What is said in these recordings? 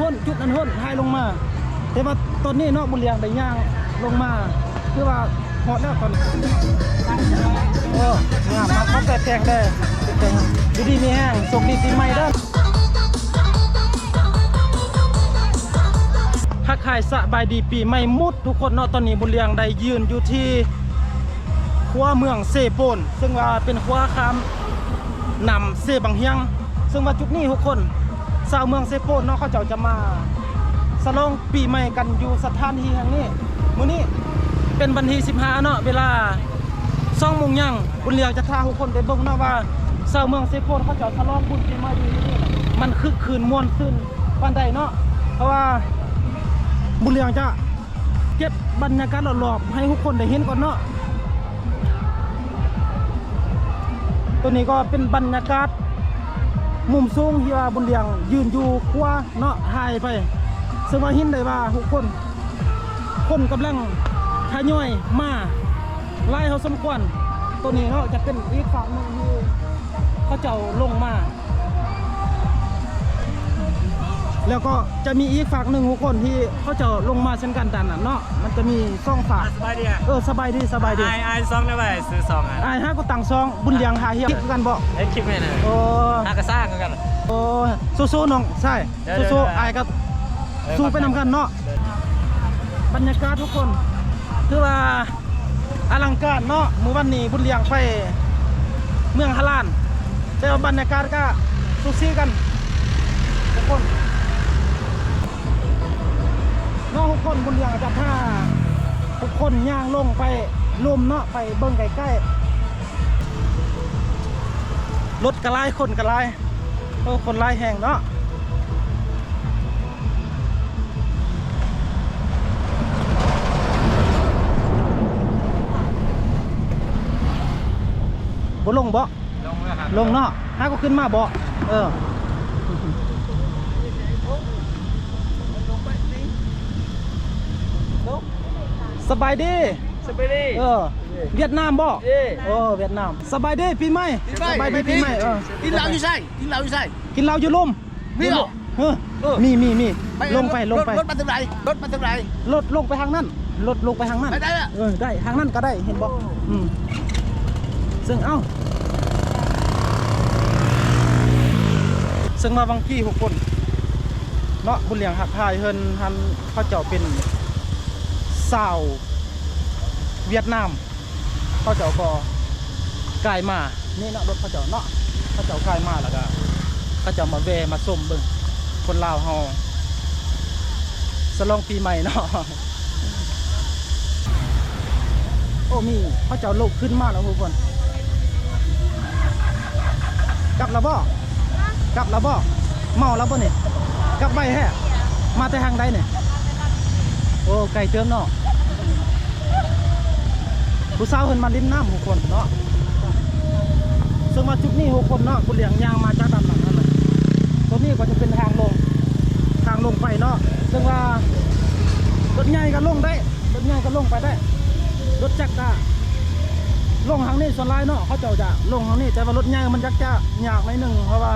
ຫົນ ຈຸດນັ້ນຫົນ ຖ່າຍລົງມາ. ແຕ່ວ່າຕອນນີ້ເນາະ ບຸນລຽງໄດ້ຍ່າງລົງມາ ຄືວ່າຮອດແລ້ວຕອນນີ້. ໂອ້ ງາມເນາະ ຂອບໃຈແພງເດີ ຢູ່ດີມີແຮງ ໂຊກດີປີໃໝ່ເດີ. ທັກທາຍສະບາຍດີປີໃໝ່ໝົດທຸກຄົນເນາະ. ຕອນນີ້ບຸນລຽງໄດ້ຢືນຢູ່ທີ່ຂົວເມືອງເຊໂປນ ເຊິ່ງວ່າເປັນຂົວຂ້າມ ນຳເຊບັງຮຽງ ເຊິ່ງວ່າຈຸດນີ້ທຸກຄົນ ຊາວເມືອງເຊໂປນເນາະ ເຂົາເຈົ້າຈະມາສະຫຼອງປີໃໝ່ກັນຢູ່ສະຖານທີ່ແຫ່ງນີ້. ມື້ນີ້ເປັນວັນທີສິບຫ້າເນາະ ເວລາສອງໂມງຍ່າງ ບຸນລຽງຈະພາທຸກຄົນໄປເບິ່ງເນາະວ່າ ຊາວເມືອງເຊໂປນເຂົາເຈົ້າສະຫຼອງບຸນປີໃໝ່ຢູ່ທີ່ນີ້ ມັນຄຶກຄື້ນມ່ວນຊື່ນປານໃດເນາະ. ເພາະວ່າບຸນລຽງຈະ ເກັບບັນຍາກາດລອບໆໃຫ້ທຸກຄົນໄດ້ເຫັນກ່ອນເນາະ. ໂຕນີ້ກໍເປັນບັນຍາກາດມຸມສູງທີ່ວ່າບຸນລຽງຢືນຢູ່ຂົວເນາະ ຖ່າຍໄປ ເຊິ່ງວ່າເຫັນໄດ້ວ່າທຸກຄົນ ຄົນກຳລັງທະຍອຍມາຫຼາຍພໍສົມຄວນ. ໂຕນີ້ເນາະ ຈະເປັນອີກຟາກໜຶ່ງທີ່ເຂົາເຈົ້າລົງມາ. ແລ້ວກໍຈະມີອີກຟາກໜຶ່ງທຸກຄົນທີ່ເຂົາເຈົ້າລົງມາເຊັ່ນກັນ ດ້ານນັ້ນເນາະ ມັນຈະມີສອງຟາກ. ສະບາຍດີ ເອີ ສະບາຍດີ ສະບາຍດີ. ອ້າຍ ອ້າຍຊ່ອງແນວໃດ? ຊື່ຊ່ອງ ອ້າຍຫາກໍຕັ້ງຊ່ອງ ບຸນລຽງ ຫາຮຽບ ຄືກັນບໍ? ເຮັດຄລິບແມ່ນ ໂອ້ ຫາກະສ້າງຄືກັນ. ໂອ້ ສູ້ໆນ້ອງຊາຍ ສູ້ໆ ອ້າຍກໍ ເອີ ສູ້ໄປນຳກັນເນາະ. ບັນຍາກາດທຸກຄົນ ຖືວ່າ ອະລັງການເນາະ. ມື້ວັນນີ້ບຸນລຽງໄປເມືອງຫະລານ ແຕ່ວ່າບັນຍາກາດກະສູສີກັນທຸກຄົນເນາະ. ທຸກຄົນ ບຸນລຽງຈະພາທຸກຄົນຍ່າງລົງໄປລຸ່ມເນາະ ໄປເບິ່ງໃກ້ໆ. ລົດກະຫຼາຍ ຄົນກະຫຼາຍ ໂອ້ ຄົນຫຼາຍແຮງເນາະ. ບໍ່ລົງບໍ? ລົງແລ້ວ ລົງເນາະ ຫາກໍຂຶ້ນມາບໍ? ເອີ ສະບາຍດີ ສະບາຍດີ. ເອີ ຫວຽດນາມບໍ? ເອີ ຫວຽດນາມ. ສະບາຍດີປີໃໝ່ ສະບາຍດີປີໃໝ່. ເອີ ກິນເຫຼົ້າຢູ່ໃສ? ກິນເຫຼົ້າຢູ່ໃສ? ກິນເຫຼົ້າຢູ່ລຸ່ມ. ມີບໍ່? ເອີ ເອີ ມີ ມີ ມີ ລົງໄປ ລົງໄປ. ລົດມາທາງໃດ? ລົດມາທາງໃດ? ລົດລົງໄປທາງນັ້ນ ລົດລົງໄປທາງນັ້ນ. ໄດ້ລະ? ເອີ ໄດ້ ທາງນັ້ນກໍໄດ້ ເຫັນບໍ່? ອືມ ເຊິ່ງ ເອົ້າ ເຊິ່ງວ່າບາງທີທຸກຄົນເນາະ ບຸນລຽງຫາກຖ່າຍເຮືອນຫັ້ນ ເຂົາເຈົ້າເປັນຊາວຫວຽດນາມ ເຂົາເຈົ້າກໍກາຍມານີ້ເນາະ ລົດເຂົາເຈົ້າເນາະ ເຂົາເຈົ້າກາຍມາ ແລ້ວກໍເຂົາເຈົ້າມາແວ່ມາຊົມເບິ່ງຄົນລາວເຮົາສະຫຼອງປີໃໝ່ເນາະ. ໂອ້ ມີເຂົາເຈົ້າລົງຂຶ້ນມາແລ້ວທຸກຄົນ. ກັບລະບໍ? ກັບລະບໍ? ເມົາລະບໍນີ້? ກັບໄວແທ້. ມາແຕ່ທາງໃດນີ້? ໂອ້ ໄກເຕີບເນາະ. ຜູ້ສາວເພິ່ນມາຫຼິ້ນນ້ຳທຸກຄົນເນາະ. ເຊິ່ງວ່າຈຸດນີ້ທຸກຄົນເນາະ ບຸນລຽງຍ່າງມາຈາກດ້ານຫຼັງນັ້ນນະ. ຕົວນີ້ກໍຈະເປັນທາງລົງ ທາງລົງໄປເນາະ. ເຊິ່ງວ່າລົດໃຫຍ່ກໍລົງໄດ້ ລົດໃຫຍ່ກໍລົງໄປໄດ້ ລົດຈັກກໍລົງທາງນີ້ສ່ວນຫຼາຍເນາະ. ເຂົາເຈົ້າຈະລົງທາງນີ້ ແຕ່ວ່າລົດໃຫຍ່ມັນຢາກຈະຍາກໜ້ອຍໜຶ່ງ ເພາະວ່າ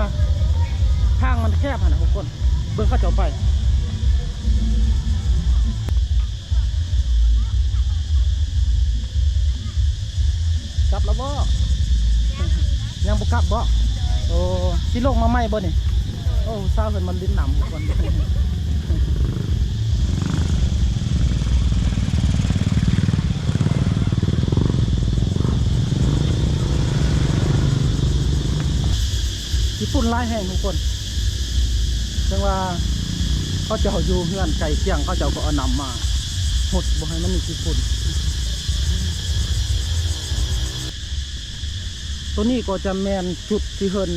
ທາງມັນແຄບຫັ້ນນະທຸກຄົນ. ເບິ່ງເຂົາເຈົ້າໄປ. ກັບແລ້ວບໍ່? ຍັງບໍ່ກັບບໍ່? ໂອ້ ຊິລົງມາໃໝ່ບໍ່ນີ້? ໂອ້ ສາວເພິ່ນມາຫຼິ້ນນ້ຳກ່ອນ. ຂີ້ຝຸ່ນຫຼາຍແຮງທຸກຄົນ. ເຊິ່ງວ່າເຂົາເຈົ້າຢູ່ເຮືອນໃກ້ຄຽງ ເຂົາເຈົ້າກໍເອົານ້ຳມາຫົດບໍ່ໃຫ້ມັນມີຂີ້ຝຸ່ນ. ໂຕນີ້ກໍຈະແມ່ນຈຸດທີ່ເພິ່ນ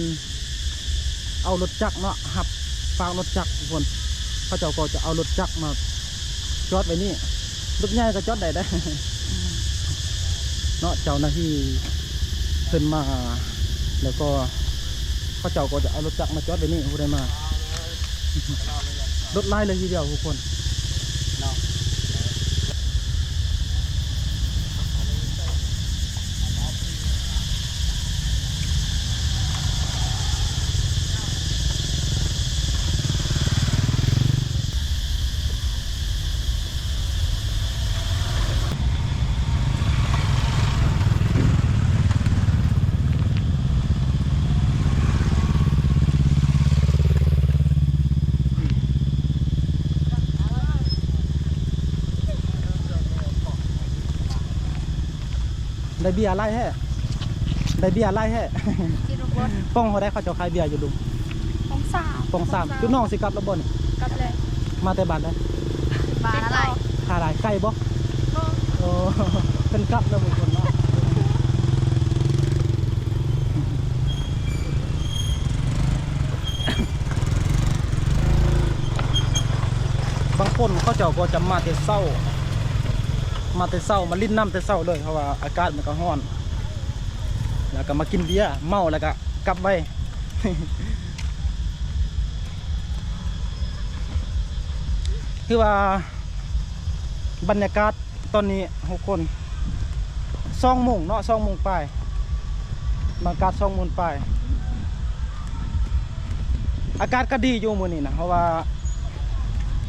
ເອົາລົດຈັກເນາະ ຮັບຝາກລົດຈັກທຸກຄົນ. ເຂົາເຈົ້າກໍຈະເອົາລົດຈັກມາຈອດໄວ້ນີ້. ລົດໃຫຍ່ກໍຈອດໄດ້ເດ້ ເນາະ ເຈົ້າໜ້າທີ່ເພິ່ນມາ ແລ້ວກໍເຂົາເຈົ້າກໍຈະເອົາລົດຈັກມາຈອດໄວ້ນີ້ ຜູ້ໃດມາ ລົດຫຼາຍເລີຍທີດຽວທຸກຄົນເນາະ. ເ ໄດ້ເບຍຫຼາຍແທ້ ໄດ້ເບຍຫຼາຍແທ້. ກິນບໍ່ເບິດ. ປ່ອງເທົ່າໃດເຂົາເຈົ້າຂາຍເບຍຢູ່ລຸມ? ປ່ອງສາມ. ປ່ອງສາມ. ຈຸນ້ອງຊິກັບແລ້ວບໍ່ນີ້? ກັບແລ້ວ. ມາແຕ່ບ້ານໃດ? ບ້ານນາລາຍ. ນາລາຍ. ໄກບໍ່? ບໍ່. ໂອ້ ເພິ່ນກັບແລ້ວບາງຄົນເນາະ. ບາງຄົນເຂົາເຈົ້າກໍຈະມາແຕ່ເຊົ້າ ມາແຕ່ເຊົ້າ ມາຫຼິ້ນນ້ຳແຕ່ເຊົ້າເລີຍ ເພາະວ່າອາກາດມັນກໍຮ້ອນ ແລ້ວກໍມາກິນເບຍ ເມົາແລ້ວກໍກັບໄວ. ຄືວ່າບັນຍາກາດ ຕອນນີ້ທຸກຄົນ ສອງໂມງເນາະ ສອງໂມງປາຍ ບັນຍາກາດສອງໂມງປາຍ. ອາກາດກໍດີຢູ່ມື້ນີ້ນະ ເພາະວ່າ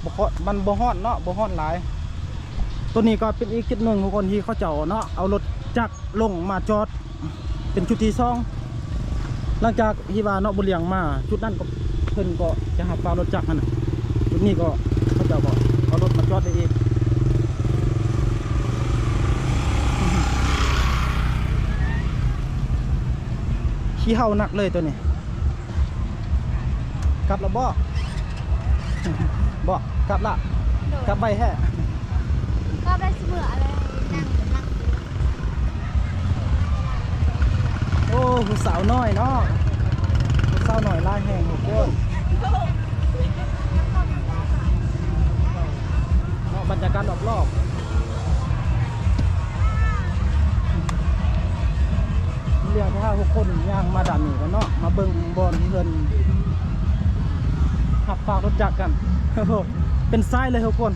ບໍ່ ມັນບໍ່ຮ້ອນເນາະ ບໍ່ຮ້ອນຫຼາຍ. ໂຕນີ້ກໍເປັນອີກຈຸດໜຶ່ງທຸກຄົນ ທີ່ເຂົາເຈົ້າເນາະ ເອົາລົດຈັກລົງມາຈອດ ເປັນຈຸດທີສອງ ຫຼັງຈາກທີ່ວ່າເນາະ ບຸນຫຼຽງມາຈຸດນັ້ນກໍ ເພິ່ນກໍຈະຮັບຝາກລົດຈັກຫັ້ນນະ. ຈຸດນີ້ກໍເຂົາເຈົ້າກໍເອົາລົດມາຈອດໄວ້ອີກ. ຂີ້ເຫົ່າໜັກເລີຍໂຕນີ້. ກັບລະບໍ່? ບໍ່ ກັບລະ. ໂດຍ. ກັບໄວແທ້. ກໍໄດ້ສະເໝີອະໄລ ນັ່ງ ນັ່ງຢູ່. ໂອ້ ຜູ້ສາວນ້ອຍເນາະ ຜູ້ສາວນ້ອຍຫຼາຍແຮງທຸກຄົນເນາະ. ບັນຍາກາດລອບໆ ເຫຼືອແຕ່ເຮົາຫົກຄົນຍ່າງມາດ້ານນີ້ແລ້ວເນາະ ມາເບິ່ງບ່ອນທີ່ເພິ່ນຮັບຝາກລົດຈັກກັນ. ເປັນຊາຍເລີຍທຸກຄົນ.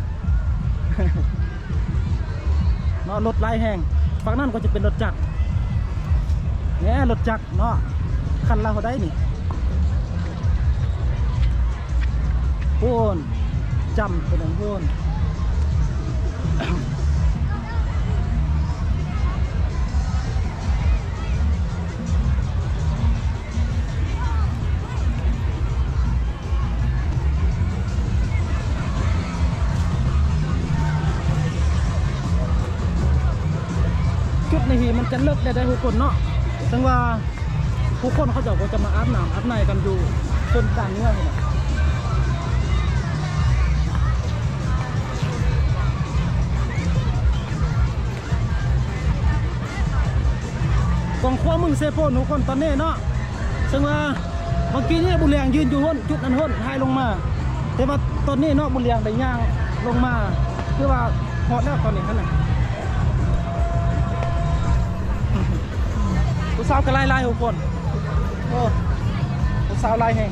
ເນາະ ລົດຫຼາຍແຮງ ຝັ່ງນັ້ນກໍຈະເປັນລົດຈັກ ແນ່ ລົດຈັກເນາະ ຄັນລະເທົ່າໃດນີ້ ໂອ້ນ ຈ້ຳໄປນັ້ນໂອ້ນ. ຈຸດນີ້ມັນຈະເລິກໄດ້ ໄດ້ທຸກຄົນເນາະ ເຊິ່ງວ່າຜູ້ຄົນເຂົາເຈົ້າກໍຈະມາອາບນ້ຳອາບໃນກັນຢູ່ໂຊນກາງເມືອງພຸ້ນນະ. ກອງຂວາມືເຊໂປນທຸກຄົນຕອນນີ້ເນາະ ເຊິ່ງວ່າເມື່ອກີ້ນີ້ບຸນຫຼຽງຢືນຢູ່ຫົ້ນ ຈຸດນັ້ນຫົ້ນ ຖ່າຍລົງມາ ແຕ່ວ່າຕອນນີ້ເນາະ ບຸນຫຼຽງໄດ້ຍ່າງລົງມາ ຄືວ່າຮອດແລ້ວຕອນນີ້ຫັ້ນນະ. ຜູ້ສາວກໍຫຼາຍໆທຸກຄົນ ໂອ້ ຜູ້ສາວຫຼາຍແຮງ.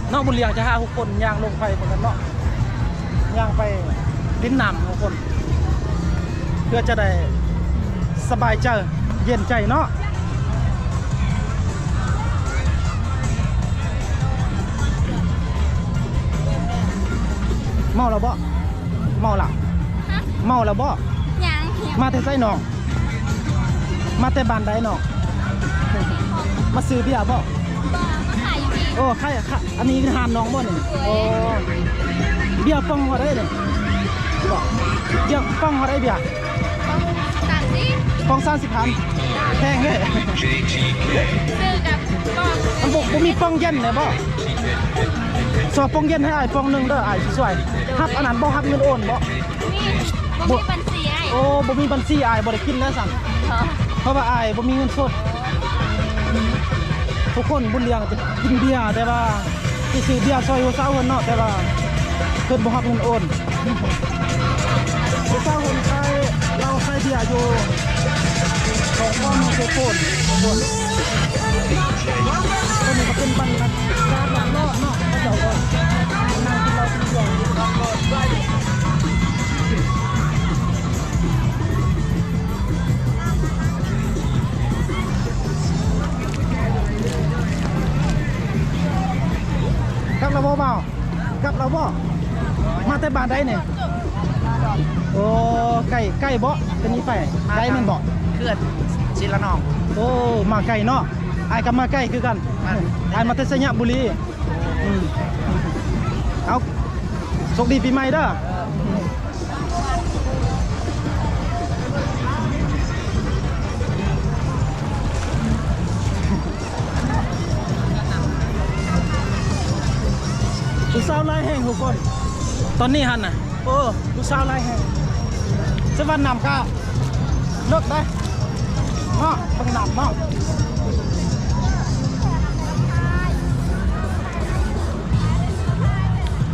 ເນາະ ບຸນຫຼຽງຈະຫາທຸກຄົນຍ່າງລົງໄປເໝືອນກັນເນາະ ຍ່າງໄປຫຼິ້ນນ້ຳທຸກຄົນ ເພື່ອຈະໄດ້ສະບາຍໃຈ ເຢັນໃຈເນາະ. ເມົາແລ້ວບໍ່? ເມົາລະ? ຮະ? ເມົາແລ້ວບໍ່? ຍັງ. ມາແຕ່ໃສນ້ອງ? ມາແຕ່ບ້ານໃດນ້ອງ? ມາຊື້ເບຍບໍ່? ບໍ່ ມາຂາຍຢູ່ນີ້. ໂອ້ ຂາຍ ຂາຍ ອັນນີ້ຮ້ານນ້ອງບໍ່ນີ້? ໂດຍ. ໂອ້ ເບຍປ່ອງເທົ່າໃດນີ້? ບໍ່ ເບຍປ່ອງເທົ່າໃດເບຍ? ປ່ອງສາມສິບ ປ່ອງສາມສິບພັນ ແພງເດ້. ຊື້ກັບປ່ອງ ມັນບໍ່ ບໍ່ມີປ່ອງເຢັນແດ່ບໍ່? ຊອກປ່ອງເຢັນໃຫ້ອ້າຍປ່ອງໜຶ່ງເດີ ອ້າຍຊິຊ່ວຍ. ໂດຍ. ຮັບອັນນັ້ນບໍ່? ຮັບເງິນໂອນບໍ່? ນີ້ ບໍ່ມີບັນຊີອ້າຍ. ໂອ້ ບໍ່ມີບັນຊີ ອ້າຍບໍ່ໄດ້ກິນແລ້ວຊັ້ນ ເພາະວ່າອ້າຍບໍ່ມີເງິນສົດ. ທຸກຄົນ ບຸນຫຼຽງຈະກິນເບຍ ແຕ່ວ່າຊິຊື້ເບຍຊ່ອຍຜູ້ສາວເພິ່ນເນາະ ແຕ່ວ່າເພິ່ນບໍ່ຮັບເງິນໂອນ. ຜູ້ສາວເພິ່ນຂາຍເຫຼົ້າຂາຍເບຍຢູ່ຂອງພໍ່ເມືອງເຊໂປນ. ຕົວນີ້ກໍເປັນບັນຍາກາດລອບໆເນາະ ເຂົາເຈົ້າກໍນັ່ງກິນເຫຼົ້າກິນເບຍຢູ່. ກັບລະບໍ່ບ່າວ? ກັບລະບໍ່? ມາແຕ່ບ້ານໃດນີ້? ໂອ້ ໄກ ໄກບໍ່? ເປັນນີ້ໄປ ໄກແມ່ນບໍ່? ເຂື່ອນສີລະນອງ. ໂອ້ ມາໄກເນາະ ອ້າຍກໍມາໄກຄືກັນ. ອ້າຍມາແຕ່ໄຊຍະບູລີ. ອືມ ເອົາ ໂຊກດີປີໃໝ່ເດີ. ຜູ້ສາວຫຼາຍແຮງທຸກຄົນ ຕອນນີ້ຫັ້ນນະ. ໂອ້ ຜູ້ສາວຫຼາຍແຮງ ສະຫວັນນ້ຳກະເລິກໄດ໋ເນາະ ເບິ່ງນ້ຳເນາະ.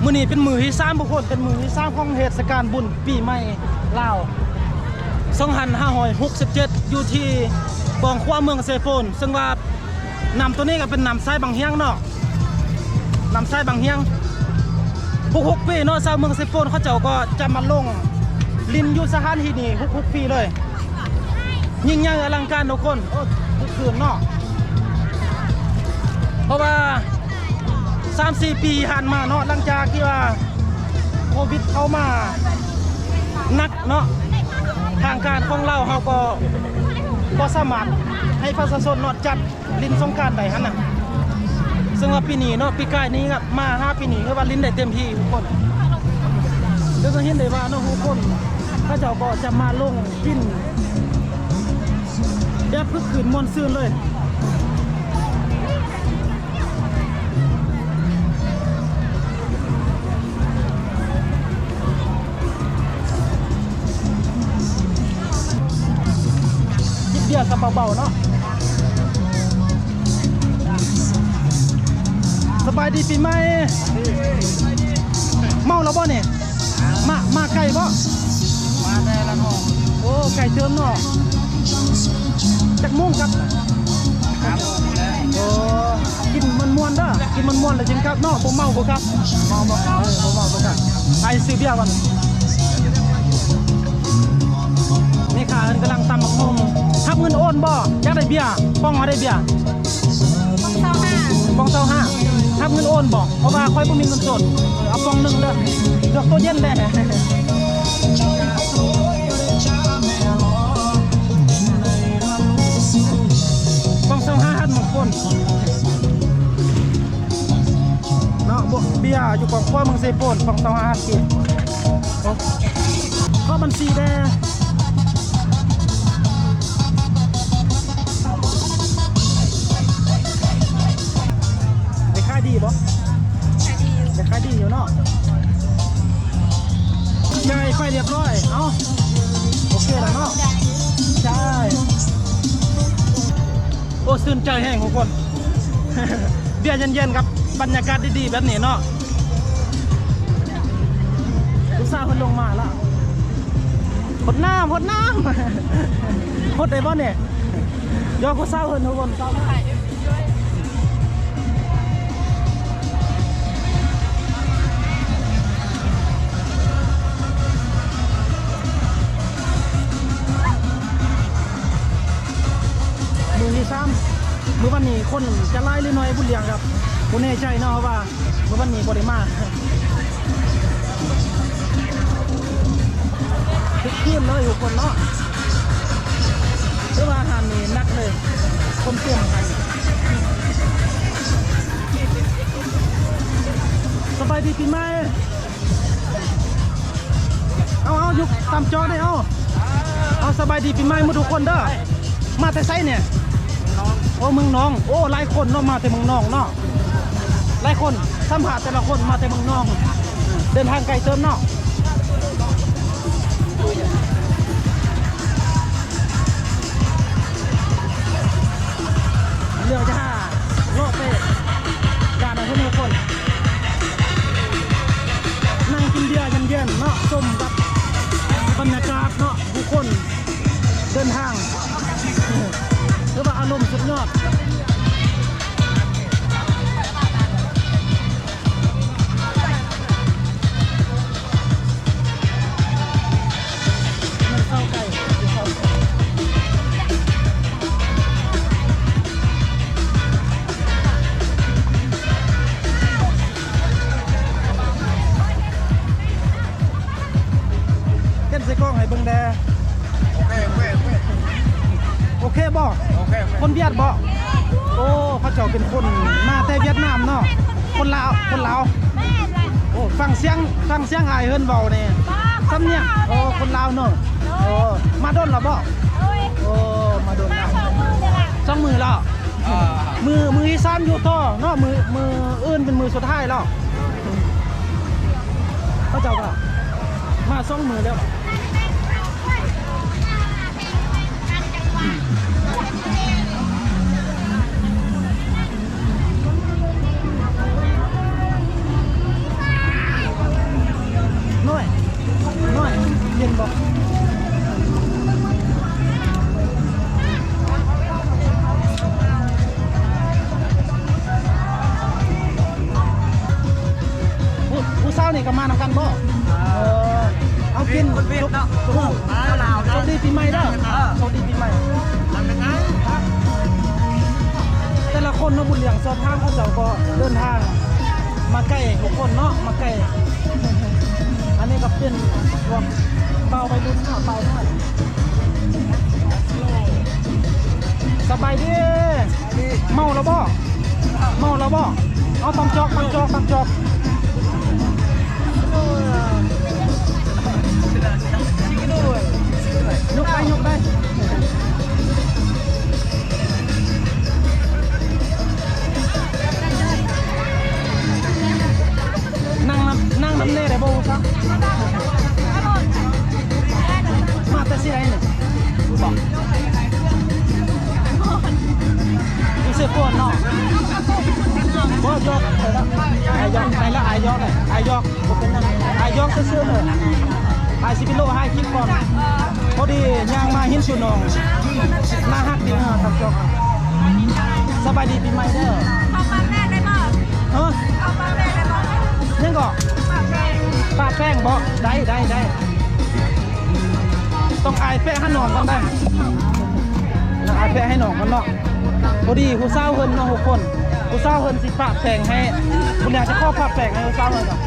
ມື້ນີ້ເປັນມື້ທີສາມທຸກຄົນ ເປັນມື້ທີສາມຂອງເທດສະການບຸນປີໃໝ່ລາວ ສອງພັນຫ້າຮ້ອຍຫົກສິບເຈັດ ຢູ່ທີ່ບອງຂວາເມືອງເຊໂປນ ເຊິ່ງວ່າ ນ້ຳໂຕນີ້ກໍເປັນນ້ຳຊາຍບັງຮຽງເນາະ ນ້ຳຊາຍບັງຮຽງ ທຸກໆປີເນາະ ຊາວເມືອງເຊໂປນເຂົາເຈົ້າກໍຈະມາລົງຫຼິ້ນຢູ່ສະຖານທີ່ນີ້ທຸກໆປີເລີຍ ຍິ່ງໃຫຍ່ອະລັງການທຸກຄົນ. ໂອ້ ຄຶກຄື້ນເນາະ ເພາະວ່າສາມສີ່ປີຜ່ານມາເນາະ ຫຼັງຈາກທີ່ວ່າໂຄວິດເຂົ້າມາໜັກເນາະ ທາງການຂອງລາວເຮົາກໍບໍ່ສາມາດໃຫ້ປະຊາຊົນເນາະຈັດ ຫຼິ້ນສົງການໄດ້ຫັ້ນນະ ເຊິ່ງວ່າປີນີ້ເນາະ ປີກາຍນີ້ກໍມາຫາປີນີ້ ຄືວ່າຫຼິ້ນໄດ້ເຕັມທີ່ທຸກຄົນ ແລ້ວກໍເຫັນໄດ້ວ່າເນາະ ຜູ້ຄົນເຂົາເຈົ້າກໍຈະມາລົງຫຼິ້ນແບບຄຶກຄື້ນມ່ວນຊື່ນເລີຍ. ຈິບເບຍຊະເບົາໆເນາະ. ສະບາຍດີປີໃໝ່. ເມົາແລ້ວບໍ່ນີ້? ມາ ມາໄກບໍ່? ມາແຕ່ລະນອງ. ໂອ້ ໄກເຕີບເນາະ. ຈັກໂມງກັບ? ຫ້າໂມງແລ້ວ. ໂອ້ ກິນມ່ວນໆເດີ ກິນມ່ວນໆແລ້ວຈຶ່ງກັບເນາະ ບໍ່ເມົາບໍ່ກັບ. ເມົາບໍ່ກັບ. ເອີ ບໍ່ເມົາບໍ່ກັບ. ອ້າຍຊື້ເບຍກ່ອນ. ແມ່ຄ້າເພິ່ນກຳລັງຕຳບັກຫຸ່ງ. ຮັບເງິນໂອນບໍ່? ຢາກໄດ້ເບຍ ປ່ອງເຮົາໄດ້ເບຍ. ປ່ອງຊາວຫ້າ ປ່ອງຊາວຫ້າ ຮັບເງິນໂອນບໍ່? ເພາະວ່າຂ້ອຍບໍ່ມີເງິນສົດ. ເອີ ເອົາປ່ອງໜຶ່ງເດີ ດອກໂຕເຢັນແດ່. ປ່ອງຊາວຫ້າ ຮັບໝົດຄົນເນາະ. ເບຍຢູ່ກອງຄວາເມືອງເຊໂປນ ປ່ອງຊາວຫ້າ ຮັບກິນ. ໂອ້ ຂໍບັນຊີແດ່. ໄດ້ຂາຍດີບໍ່? ຂາຍດີຢູ່ ໄດ້ຂາຍດີຢູ່ເນາະ. ຈ່າຍໄປຮຽບຮ້ອຍ. ເອົ້າ ໂອເຄແລ້ວເນາະ. ຈ່າຍ. ໂອ້ ຊື່ນໃຈແຮງທຸກຄົນ. ເບຍເຢັນໆ ກັບບັນຍາກາດດີໆ ແບບນີ້ເນາະ. ຜູ້ສາວເພິ່ນລົງມາລະ. ຫົດນ້ຳ ຫົດນ້ຳ. ຫົດໄດ້ບໍ່ນີ້? ຢອກຜູ້ສາວເພິ່ນທຸກຄົນ. ມື້ທີສາມ ມື້ວັນນີ້ຄົນຈະຫຼາຍຫຼືໜ້ອຍ ບຸນລ້ຽງກັບບໍ່ແນ່ໃຈເນາະ ເພາະວ່າມື້ວັນນີ້ບໍ່ໄດ້ມາ. ຄຶກຄື້ນເລີຍທຸກຄົນເນາະ. ຖືວ່າຮ້ານນີ້ໜັກເລີຍ ຄົນເຕັມ. ສະບາຍດີປີໃໝ່. ເອົາ ເອົາ ຢູ່ຕາມຈໍໄດ້. ເອົາ ເອົາ ສະບາຍດີປີໃໝ່ໝົດທຸກຄົນເດີ. ມາແຕ່ໃສນີ້? ໂອ້ ເມືອງນອງ. ໂອ້ ຫຼາຍຄົນເນາະ ມາແຕ່ເມືອງນອງເນາະ. ຫຼາຍຄົນ ສຳພາດແຕ່ລະຄົນມາແຕ່ເມືອງນອງ ເດີນທາງໄກເຕີບເນາະ. ດຽວຈະຫາເລາະໄປຮ້ານອາຫານທຸກຄົນ ນັ່ງກິນເບຍເຢັນໆເນາະ ຊົມກັບບັນຍາກາດເນາະ ຜູ້ຄົນເດີນທາງ ຖືວ່າອາລົມສຸດຍອດ. ມັນເຂົ້າໄກ່ ເຫັນໃສ່ກ້ອງໃຫ້ເບິ່ງແດ່. ໂອເຄ ໂອເຄ ໂອເຄບໍ່? ໂອເຄ ໂອເຄ ຄົນຫວຽດບໍ່? ໂອ້ ເຂົາເຈົ້າເປັນຄົນມາແຕ່ຫວຽດນາມເນາະ. ຄົນລາວ ຄົນລາວ. ໂອ້ ຟັງສຽງ ຟັງສຽງອ້າຍເພິ່ນເວົ້ານີ້ ສຳນຽງ. ໂອ້ ຄົນລາວເນາະ. ໂອ້ ມາດົນແລ້ວບໍ່? ໂອ້ ມາດົນແລ້ວ ສອງມື້ແລ້ວ. ມື້ ມື້ທີສາມຢູ່ຕໍ່ເນາະ ມື້ ມື້ອື່ນເປັນມື້ສຸດທ້າຍແລ້ວ. ເຂົາເຈົ້າກໍມາສອງມື້ແລ້ວ. ນ້ອຍ ນ້ອຍ ເຢັນບໍ່? ຜູ້ ຜູ້ສາວນີ້ກໍມານຳກັນບໍ່? ເອີ ເອົາກິນ ຄົນເວຍດເນາະ ໂຊກດີປີໃໝ່ເດີ ໂຊກດີປີໃໝ່. ແຕ່ລະຄົນເນາະ ບຸນຫຼຽງຊອບທາງ ເຂົາເຈົ້າກໍເດີນທາງມາໄກທຸກຄົນເນາະ ມາໄກ. ອັນນີ້ກໍເປັນພວກບ່າວໄວລຸ້ນເນາະ ບ່າວນ້ອຍ. ສະບາຍດີ. ເມົາແລ້ວບໍ່? ເມົາແລ້ວບໍ່? ເອົາຕຳຈອກ ຕຳຈອກ ຕຳຈອກ. ຍົກໄປ ຍົກໄປ. ນັ່ງນຳ ນັ່ງນຳແດ່ໄດ້ບໍ່? ມາແຕ່ຊິໃດນີ້? ຢູ່ເຊໂປນເນາະ. ບໍ່ ຢອກໄປລະ ອາຍຢອກໄປລະ ອາຍຢອກ ອາຍຢອກ ບໍ່ເປັນຫຍັງ ອາຍຢອກຊື່ໆ. ອາຍຊິໄປໂລະຖ່າຍຄລິບກ່ອນ ພໍດີຍ່າງມາເຫັນສວນນ້ອງ ໜ້າຮັກດີເນາະ ຕຳຈອກ. ສະບາຍດີປີໃໝ່ເດີ. ຂໍປະແປ້ງໄດ້ບໍ່? ຮະ? ຂໍປະແປ້ງໄດ້ບໍ່? ຫຍັງເກາະ? ປະແປ້ງ ປະແປ້ງບໍ່? ໄດ້ ໄດ້ ໄດ້. ຕ້ອງອາຍແປະໃຫ້ນ້ອງກ່ອນໄດ໋ ອາຍແປະໃຫ້ນ້ອງກ່ອນເນາະ. ພໍດີຜູ້ສາວເພິ່ນເນາະທຸກຄົນ ຜູ້ສາວເພິ່ນຊິປະແປ້ງໃຫ້ ບຸນຍາຊິຂໍປະແປ້ງໃຫ້ຜູ້ສາວເພິ່ນເນາະ.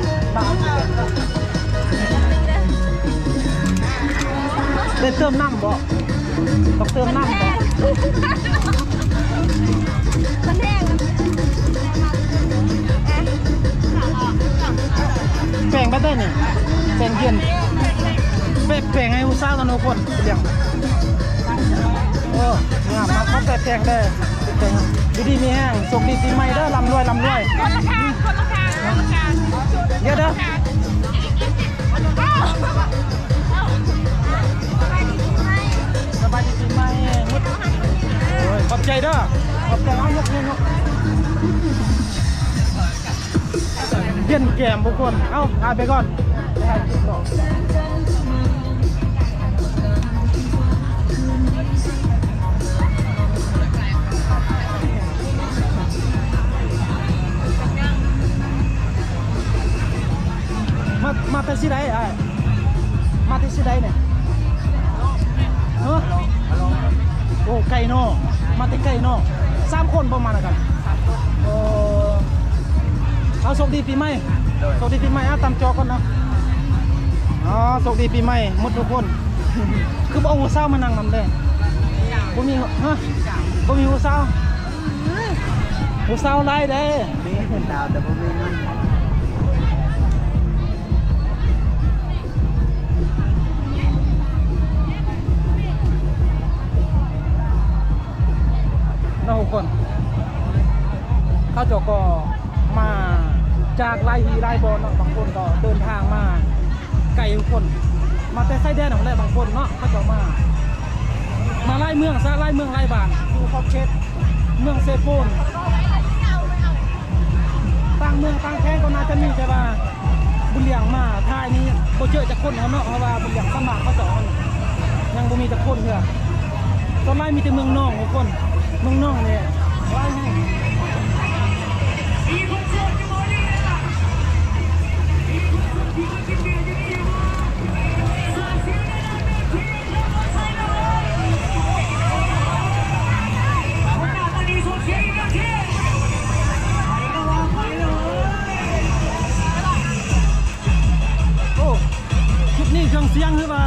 ໄດ້ເຕີມນ້ຳບໍ່? ຕ້ອງເຕີມນ້ຳບໍ່? ມັນແຫ້ງ ແປ້ງແບບໃດນີ້? ແປ້ງເຢັນ ແປະແປ້ງໃຫ້ຜູ້ສາວກັນທຸກຄົນ. ລ້ຽງ ໂອ້ ງາມມາກ ຂໍແປະແປ້ງເດີ. ຢູ່ດີມີແຮງ ໂຊກດີປີໃໝ່ເດີ ລ່ຳລວຍ ລ່ຳລວຍ. ຄົນລະຂ້າງ ຄົນລະຂ້າງ ຄົນລະຂ້າງ. ຢ່າເດີ. ສະບາຍດີປີໃໝ່ ມຸດ. ໂອ້ຍ ຂອບໃຈເດີ ຂອບໃຈ. ເອົາ ຍົກ ຍົກ ຍົກ. ເຢັນແກ້ມທຸກຄົນ. ເອົາ ຖ່າຍໄປກ່ອນ ໄປຖ່າຍຄລິບຕໍ່. ມາ ມາແຕ່ຊິໃດອ້າຍ? ມາແຕ່ຊິໃດນີ້? ຮະ? ໂອ້ ໄກເນາະ ມາແຕ່ໄກເນາະ. ສາມຄົນບໍ່ມານຳກັນ? ໂອ້ ເອົາ ໂຊກດີປີໃໝ່. ໂຊກດີປີໃໝ່. ເອົາ ຕຳຈອກກ່ອນເນາະ. ອໍ ໂຊກດີປີໃໝ່ໝົດທຸກຄົນ. ຄືບໍ່ເອົາຜູ້ສາວມານັ່ງນຳເດ້? ບໍ່ມີ ຮະ? ບໍ່ມີຜູ້ສາວ? ຜູ້ສາວຫຼາຍເດ້. ມີຜູ້ສາວແຕ່ບໍ່ມີເງິນ. ເນາະທຸກຄົນ ເຂົາເຈົ້າກໍມາຈາກຫຼາຍທີ່ຫຼາຍບ່ອນເນາະ. ບາງຄົນກໍເດີນທາງມາໄກທຸກຄົນ ມາແຕ່ຊາຍແດນຫັ້ນແຫຼະ. ບາງຄົນເນາະ ເຂົາເຈົ້າມາ ມາຫຼາຍເມືອງຊະ ຫຼາຍເມືອງຫຼາຍບ້ານ ຢູ່ຂອບເຂດເມືອງເຊໂປນ. ຕ່າງເມືອງຕ່າງແຂວງກໍໜ້າຈະມີ ແຕ່ວ່າບຸນຫຼຽງມາຖ່າຍນີ້ບໍ່ເຈີຈັກຄົນເນາະ ເພາະວ່າບຸນຫຼຽງສ່ວນມາກເຂົາເຈົ້າຫັ້ນຍັງບໍ່ມີຈັກຄົນເທື່ອ. ສ່ວນຫຼາຍມີແຕ່ເມືອງນອງທຸກຄົນ ເມືອງນອງນີ້ຫຼາຍແຮງ. ໂອ້ ຈຸດນີ້ເຄື່ອງສຽງຄືວ່າ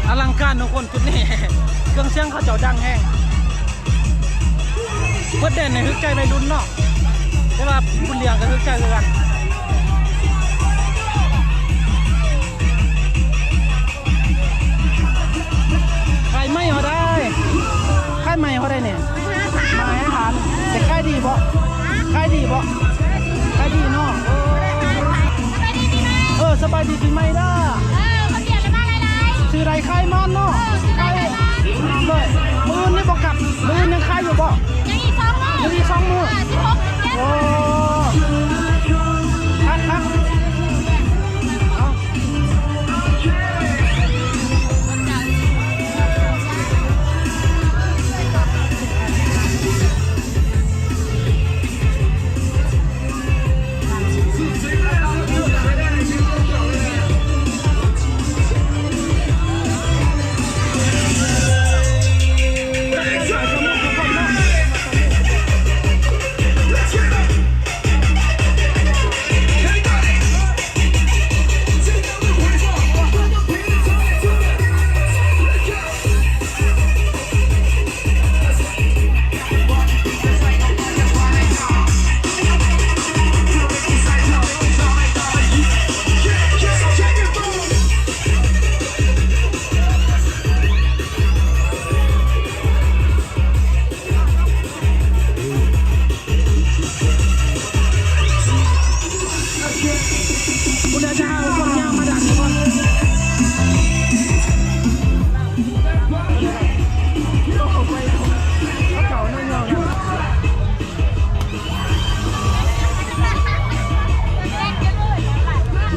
ອະລັງການທຸກຄົນ. ຈຸດນີ້ເຄື່ອງສຽງເຂົາເຈົ້າດັງແຮງ. ເບິດແດນນີ້ຖືກໃຈໄວລຸ້ນເນາະ ແຕ່ວ່າບຸນຫຼຽງກໍຖືກໃຈຄືກັນ. ຂາຍໄມ້ເຮົາໄດ້ ຂາຍໄມ້ເຮົາໄດ້ນີ້ ມາໃຫ້ອາຫານ. ແຕ່ຂາຍດີບໍ່? ຂາຍດີບໍ່? ຂາຍດີເນາະ. ໂອ້ ສະບາຍດີ ປີໃໝ່ເດີ. ເອີ ເຂົາປຽນມາຫຼາຍໆ. ຊື້ໄດ້ຂາຍມັນເນາະ. ເອີ ຊື້ໄດ້ຂາຍມັນ. ເລີຍ ມື້ອື່ນນີ້ບໍ່ກັບ ມື້ອື່ນຍັງຂາຍຢູ່ບໍ່? ຍັງອີກສອງມື້. ຍັງອີກສອງມື້. ເອີ ສິບຫົກ ສິບເຈັດ. ໂອ້ ຄັກໆ ເອົາ.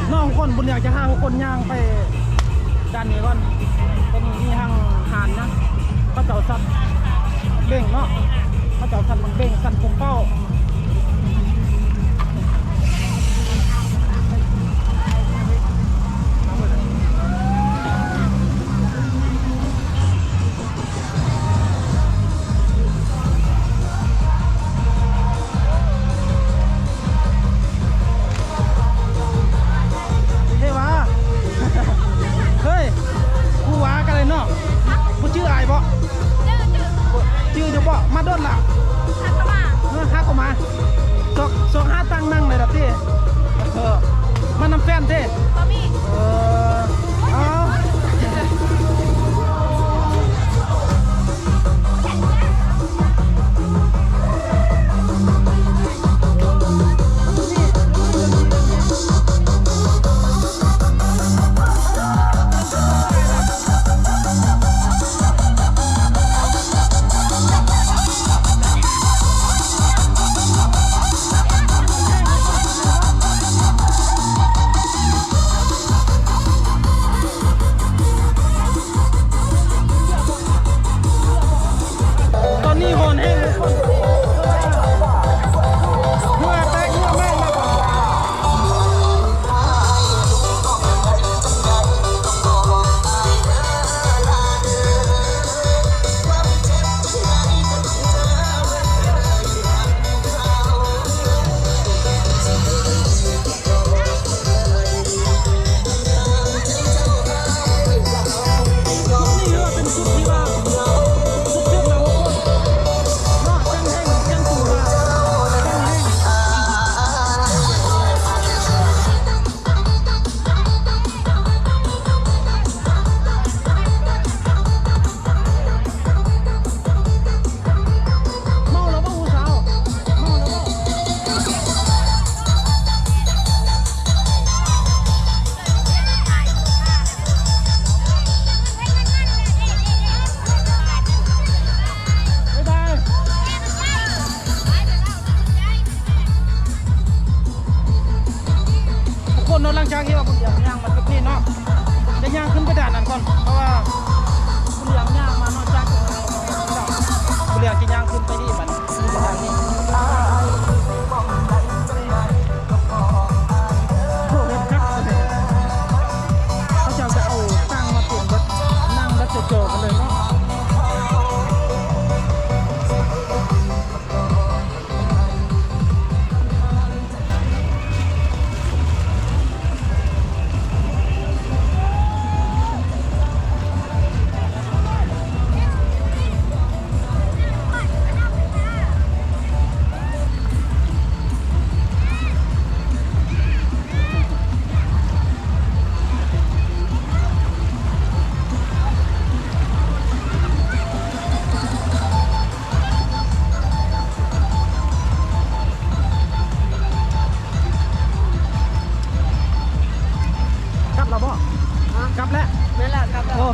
ເນາະ ທຸກຄົນ ບຸນຢາກຈະພາທຸກຄົນຍ່າງໄປດ້ານນີ້ກ່ອນ. ຕອນນີ້ມີທາງຮ້ານນະ ເຂົາເຈົ້າສັດເບັ້ງເນາະ ເຂົາເຈົ້າສັດເບັ້ງ ສັດປົມເປົ້າ. ເດວ່າ ເຮີ້ຍ ກູວ່າກັນເລີຍເນາະ. ບໍ່ຈື່ອ້າຍບໍ່? ຈື່ ຈື່ ຈື່ຢູ່ບໍ່? ມາດົນລະ? ຫາກໍມາ ເອີ ຫາກໍມາ. ຊອກ ຊອກຫາຕັ່ງນັ່ງໄດ້ລະຕິ? ເອີ ມານຳແຟນຕິ? ບໍ່ມີ. ເອີ ເອົາ. ຕອນນີ້ຮ້ອນແຮງ ເຫື່ອແຕກເຫື່ອແມ່ນແລ້ວ. ເມົາແລ້ວບໍ່ຜູ້ສາວ? ເມົາແລ້ວບໍ່? ບາຍບາຍ. ທຸກຄົນເນາະ ຫຼັງຈາກທີ່ວ່າບຸນຫຼຽງຍ່າງມາຈຸດນີ້ເນາະ ຈະຍ່າງຂຶ້ນໄປດ້ານນັ້ນກ່ອນ ເພາະວ່າບຸນຫຼຽງຍ່າງມາເນາະ ຈາກຈຸດນີ້ ບຸນຫຼຽງຈະຍ່າງຂຶ້ນໄປທີ່ບັດນີ້ ໂອ້ ເຮັດຄັກແທ້ ເຂົາເຈົ້າຈະເອົາຕັ່ງມາເຕັມເບິດ ນັ່ງແບບຈໍໆກັນເລີຍເນາະ. ເ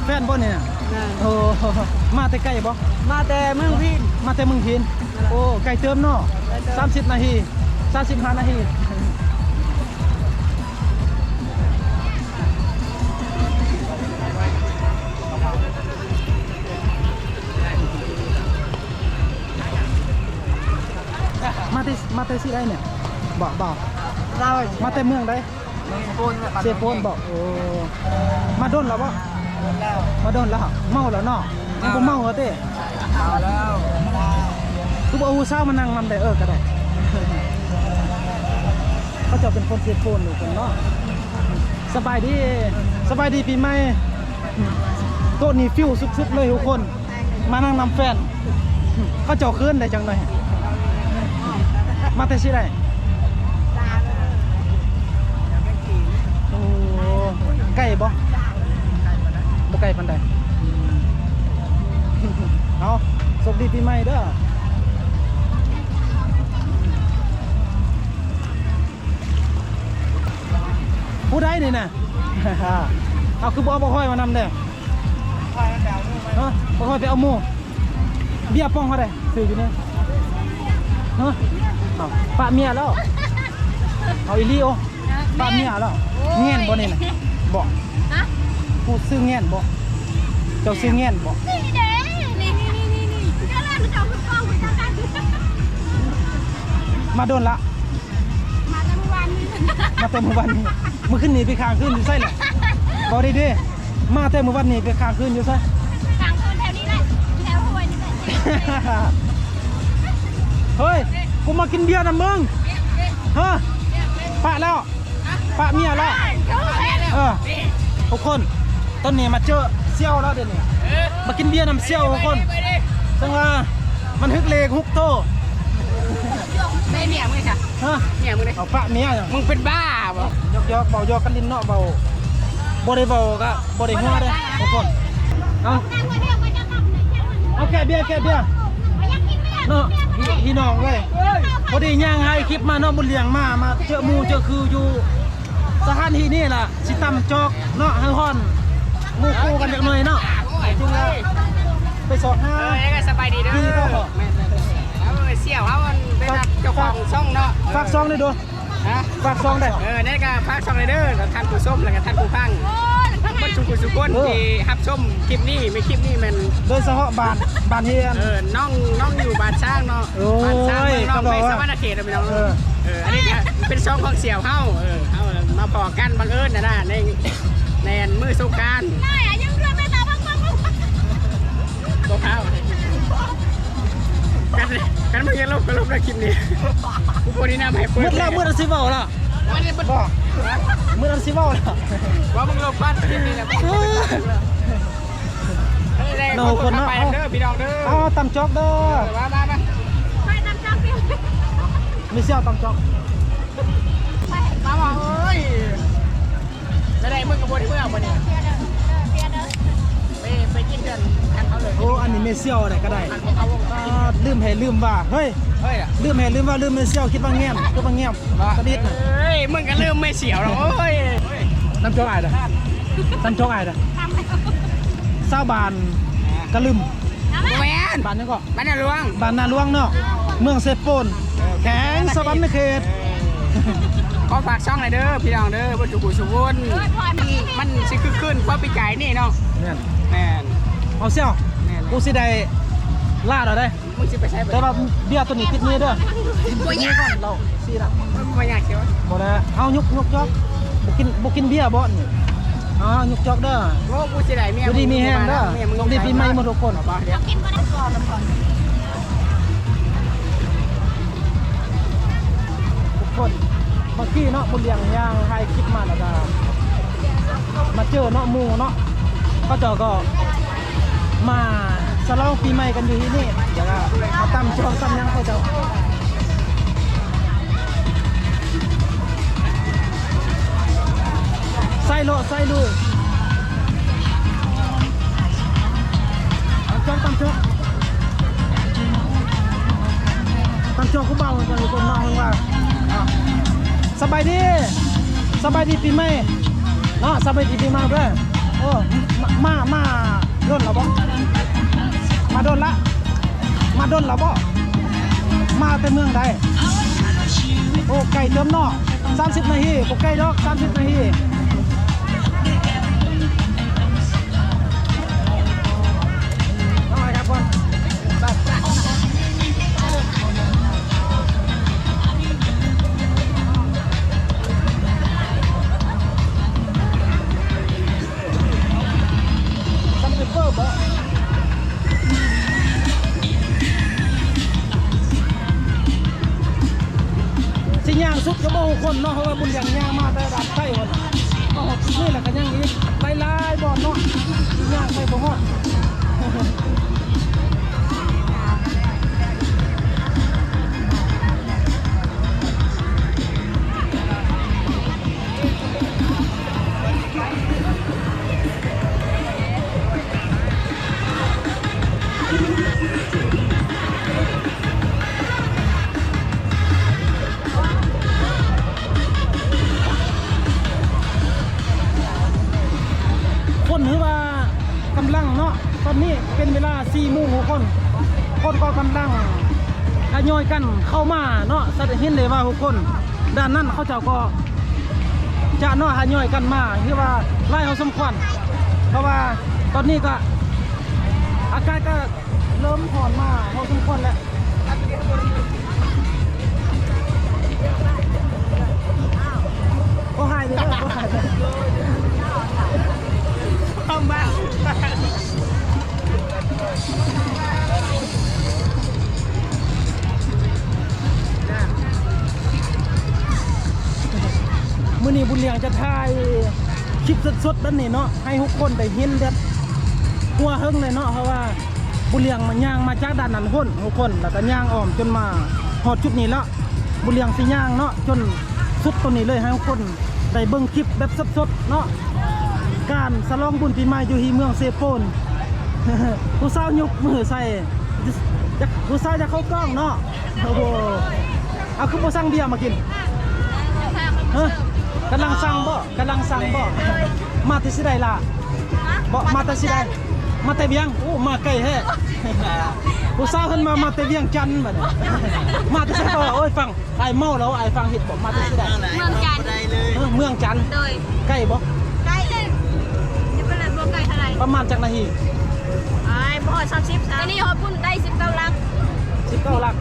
ແຟນບໍ່ນີ້ນະ? ແມ່ນ. ໂອ້ ມາແຕ່ໄກບໍ່? ມາແຕ່ເມືອງພີນ. ມາແຕ່ເມືອງພີນ. ໂອ້ ໄກເຕີບເນາະ. ໄກເຕີບ. ສາມສິບນາທີ ສາມສິບຫ້ານາທີ. ມາແຕ່ ມາແຕ່ຊິໃດນີ້? ບໍ່ ບໍ່ ລາວ. ມາແຕ່ເມືອງໃດ? ເມືອງເຊໂປນ. ເຊໂປນບໍ? ໂອ້ ມາດົນແລ້ວບໍ? ມາດົນແລ້ວ. ເມົາແລ້ວເນາະ? ຍັງບໍ່ເມົາເອີຕິ? ເມົາແລ້ວ. ຄືບໍ່ເອົາຜູ້ສາວມານັ່ງນຳແດ່? ເອີ ກໍໄດ້. ເຂົາເຈົ້າເປັນຄົນເຊໂປນຢູ່ພຸ້ນເນາະ. ສະບາຍດີ ສະບາຍດີປີໃໝ່. ໂຕະນີ້ຟິວສຸດໆເລີຍທຸກຄົນ. ມານັ່ງນຳແຟນ ເຂົາເຈົ້າເຂີນໄດ໋ຈັກໜ້ອຍ. ມາແຕ່ຊິໃດ? ໂອ້ ໄກບໍ່? ບໍ່ໄກປານໃດ. ເອົາ ໂຊກດີປີໃໝ່ເດີ. ຜູ້ໃດນີ້ນະ? ເອົາ ຄືບໍ່ເອົາບັກຫອຍມານຳແດ່? ຮະ? ບັກຫອຍໄປເອົາໝູ່. ເບຍປ່ອງເທົ່າໃດ? ຊື້ຢູ່ນີ້. ຮະ? ເອົາ ປະເມຍແລ້ວ. ເອົາອີ່ຫຼີ. ໂອ້ ປະເມຍແລ້ວ. ໂອ້ຍ ແງ່ນບໍ່ນີ້ນະ? ບໍ່. ຮະ? ຜູ້ຊື້ແງ່ນບໍ່? ເຈົ້າຊື້ແງ່ນບໍ່? ນີ້ເດ້ ນີ້ໆໆໆ ເຈົ້າເຈົ້າຄືກ້ອງຄືກັນ. ມາດົນລະ? ມາແຕ່ມື້ວານນີ້ ມາແຕ່ມື້ວານນີ້. ມື້ຄືນນີ້ໄປຄ້າງຄືນຢູ່ໃສລະ? ບໍ່ໄດ້ເດ້. ມາແຕ່ມື້ວານນີ້ໄປຄ້າງຄືນຢູ່ໃສ? ຄ້າງຄືນແຖວນີ້ແຫຼະ ແຖວຫ້ວຍນີ້ແຫຼະ. ເຮີ້ຍ ກູມາກິນເບຍນຳມຶງ. ຮະ? ປະແລ້ວ ປະເມຍແລ້ວ. ເອີ ທຸກຄົນ ຕອນນີ້ມາເຈີສ່ຽວແລ້ວເດນີ້. ມາກິນເບຍນຳສ່ຽວທຸກຄົນ. ຈັ່ງວ່າມັນຮຶກເລກ ໂຕ. ໃສ່ເມຍມຶງຊະ. ຮະ? ເມຍມຶງເດ້. ເອົາປະເມຍຫຍັງ? ມຶງເປັນບ້າບໍ່? ຢອກໆ ເວົ້າຢອກກັນຫຼິ້ນເນາະ ເວົ້າ ບໍ່ໄດ້ເວົ້າກະບໍ່ໄດ້ຫົວເດ້ທຸກຄົນ. ເອົາ ເອົາແກະເບຍ ແກະເບຍເນາະ ພີ່ ພີ່ນ້ອງເອີຍ. ພໍດີຍ່າງຖ່າຍຄລິບມາເນາະ ບຸນລ້ຽງມາ ມາເຈີໝູ່ເຈີຄືຢູ່ ສະຖານທີ່ນີ້ລະ ຊິຕຳຈອກເນາະ ໃຫ້ຮ້ອນໝູ່ຄູ່ກັນຈັກໜ້ອຍເນາະ. ຈຶ່ງວ່າໄປຊອກຫາ ເອີ ສະບາຍດີເດີ. ແມ່ນໆ ເອີ ສ່ຽວເຮົາເປັນເຈົ້າຂອງຊ່ອງເນາະ. ຝາກຊ່ອງໄດ້ດູ. ຮະ? ຝາກຊ່ອງໄດ້. ເອີ ນີ້ກະຝາກຊ່ອງໄດ້ເດີ ທ່ານຜູ້ຊົມ ແລະກະທ່ານຜູ້ຟັງ ເບິດສູ່ຜູ້ສູ່ຄົນທີ່ຮັບຊົມຄລິບນີ້. ແມ່ນ ຄລິບນີ້ແມ່ນໂດຍສະເພາະບ້ານ ບ້ານເຮືອນ ເອີ ນ້ອງ ນ້ອງຢູ່ບ້ານຊ້າງເນາະ. ໂອ້ຍ ບ້ານຊ້າງ ເມືອງນອກ ແຂວງສະຫວັນນະເຂດ ພີ່ນ້ອງ. ເອີ ເອີ ອັນນີ້ກະເປັນຊ່ອງຂອງສ່ຽວເຮົາ. ເອີ ເຮົາມາພໍ້ກັນບັງເອີນຫັ້ນນະ ໃນ ໃນມື້ສົງການ. ບໍ່ພາວ ກັນ ກັນມຶງຢ່າລົບ ກໍລົບແລ້ວຄລິບນີ້. ກູບໍ່ແນະນຳໃຫ້ເປີດ ໝົດແລ້ວ ໝົດອັນຊິເວົ້າແລ້ວ. ບໍ່ ໝົດອັນຊິເວົ້າແລ້ວ. ວ່າມຶງລົບກ່ອນຄລິບນີ້ນະ. ເອີ ເອີ ເນາະ ຄົນເນາະ ໄປເດີພີ່ນ້ອງເດີ. ເອົາ ຕຳຈອກເດີ. ເອີ ມາ ມາ ມາ ໄປຕຳຈອກ. ມີສ່ຽວຕຳຈອກ ມາວ່າ ໂອ້ຍ ແລ້ວໃດ ມຶງກໍບໍ່ໄດ້ເມືອບໍ່ນີ້? ໄປ ໄປກິນເຮືອນ ອັນເຂົາເລີຍ. ໂອ້ ອັນນີ້ແມ່ສ່ຽວໃດກໍໄດ້. ອ່າ ລືມແທ້ລືມວ່າ ເຮີ້ຍ ລືມແທ້ລືມວ່າ ລືມແມ່ສ່ຽວ ຄິດວ່າແງນ ຄິດວ່າແງນ ບໍ່ ສະນິດນະ. ເອີຍ ມຶງກໍລືມແມ່ສ່ຽວແລ້ວ. ໂອ້ຍ ຕຳຈອກອ້າຍເດີ ຕຳຈອກອ້າຍເດີ. ຊາວບ້ານກະລຶມ ບໍ່ແມ່ນ ບ້ານຫຍັງເກາະ? ບ້ານນາຫຼວງ ບ້ານນາຫຼວງເນາະ ເມືອງເຊໂປນ ເອີ ແຂວງສະຫວັນນະເຂດ. ຂໍຝາກຊ່ອງໜ່ອຍເດີພີ່ນ້ອງເດີ ເບິດສູ່ຜູ້ສູ່ຄົນ. ມັນຊິຄຶກຄື້ນກວ່າປີກາຍນີ້ເນາະ. ແມ່ນ ແມ່ນ ເອົາສ່ຽວ ແມ່ນ ກູຊິໄດ້ລາດເອົາເດ້. ມຶງຊິໄປໃສ? ແຕ່ວ່າເບຍໂຕນີ້ຕິດມືເດີ ຕິດມືກ່ອນ ເຫຼົ້າ ຊິລະ ບໍ່ຢາກຊິວະ ບໍ່ໄດ້. ເອົາ ຍົກ ຍົກຈອກ ບໍ່ກິນ ບໍ່ກິນເບຍບໍນີ້? ເອົາ ຍົກຈອກເດີ. ໂອ້ ກູຊິໄດ້ເມຍ ຢູ່ດີມີແຮງເດີ. ໂຊກດີປີໃໝ່ໝົດທຸກຄົນ. ທຸກຄົນ ເມື່ອກີ້ເນາະ ບຸນລ້ຽງຍ່າງຖ່າຍຄລິບມາ ແລ້ວກະມາເຈີເນາະ ໝູ່ເນາະ ເຂົາເຈົ້າກໍມາສະຫຼອງປີໃໝ່ກັນຢູ່ທີ່ນີ້ ແລ້ວກະມາຕຳຈອກຕຳຫຍັງເຂົາເຈົ້າ. ໃສ່ເລາະໃສ່ລຸຍ ຕຳຈອກ ຕຳຈອກ ຕຳຈອກຜູ້ບ່າວ ເພິ່ນເນາະ ເພິ່ນວ່າ. ສະບາຍດີ ສະບາຍດີປີໃໝ່ເນາະ ສະບາຍດີປີໃໝ່ເດີ. ເອີ ມາ ມາ ມາດົນແລ້ວບໍ່? ມາດົນລະ ມາດົນແລ້ວບໍ່? ມາແຕ່ເມືອງໃດ? ໂອ້ ໄກເຕີບເນາະ ສາມສິບນາທີ ບໍ່ໄກດອກ ສາມສິບນາທີ. ຊິຍ່າງສຸດກໍບໍ່ຮູ້ຄົນເນາະ ເພາະວ່າບຸນລຽງຍ່າງມາແຕ່ດ່ານໄທພຸ້ນ ມາຮອດຈຸດນີ້ແລ້ວກໍຍັງອີກຫຼາຍໆບ່ອນເນາະ ຊິຍ່າງໄປບໍ່ຮອດ. ຄົນຄືວ່າກຳລັງເນາະ ຕອນນີ້ເປັນເວລາສີ່ໂມງທຸກຄົນ ຄົນກໍກຳລັງທະຍອຍກັນເຂົ້າມາເນາະ ສະເຫັນໄດ້ວ່າທຸກຄົນ ດ້ານນັ້ນເຂົາເຈົ້າກໍຈະເນາະ ທະຍອຍກັນມາ ຄືວ່າຫຼາຍພໍສົມຄວນ ເພາະວ່າຕອນນີ້ກໍອາກາດກໍເລີ່ມຮ້ອນມາພໍສົມຄວນແລ້ວ. ບໍ່ຫາຍເດີ ບໍ່ຫາຍເດີ ມື້ນີ້ບຸນລຽງຈະຖ່າຍຄລິບສົດໆແບບນີ້ເນາະ ໃຫ້ທຸກຄົນໄດ້ເຫັນແບບທົ່ວເຖິງເລີຍເນາະ ເພາະວ່າບຸນລຽງມາ ຍ່າງມາຈາກດ້ານນັ້ນພຸ້ນທຸກຄົນ ແລ້ວກໍຍ່າງອ້ອມຈົນມາຮອດຈຸດນີ້ແລ້ວ ບຸນລຽງຊິຍ່າງເນາະ ຈົນສຸດຕົວນີ້ເລີຍ ໃຫ້ທຸກຄົນໄດ້ເບິ່ງຄລິບແບບສົດໆເນາະ ການສະຫຼອງບຸນປີໃໝ່ຢູ່ທີ່ເມືອງເຊໂປນ ຜູ້ສາວຍົກມືໃສ່ ຢາກ ຜູ້ສາວຢາກເຂົ້າກ້ອງເນາະ. ໂອ້ໂຫ ເອົາ ຄືບໍ່ສັ່ງເບຍມາກິນ? ຮະ ກຳລັງສັ່ງບໍ່? ກຳລັງສັ່ງບໍ່? ມາແຕ່ຊິໃດລະ? ບໍ່ ມາແຕ່ຊິໃດ? ມາແຕ່ວຽງ? ໂອ້ ມາໄກແທ້ ຜູ້ສາວເພິ່ນມາ ມາແຕ່ວຽງຈັນບັດນີ້ ມາແຕ່ໃສກໍ ໂອ້ຍ ຟັງ ອ້າຍເມົາແລ້ວ ອ້າຍຟັງຜິດບໍ່? ມາແຕ່ຊິໃດ? ເມືອງຈັນ. ເອີ ເມືອງຈັນ. ໂດຍ. ໄກບໍ່? ໄກເດ້ ຢູ່ເພິ່ນແຫຼະ ບໍ່ໄກເທົ່າໃດ. ປະມານຈັກນາທີ? ອ້າຍ ບໍ່ຮອດສາມສິບ ຕອນນີ້ຮອດພຸ້ນໄດ້ສິບເກົ້າຫຼັກ. ສິບເກົ້າຫຼັກ.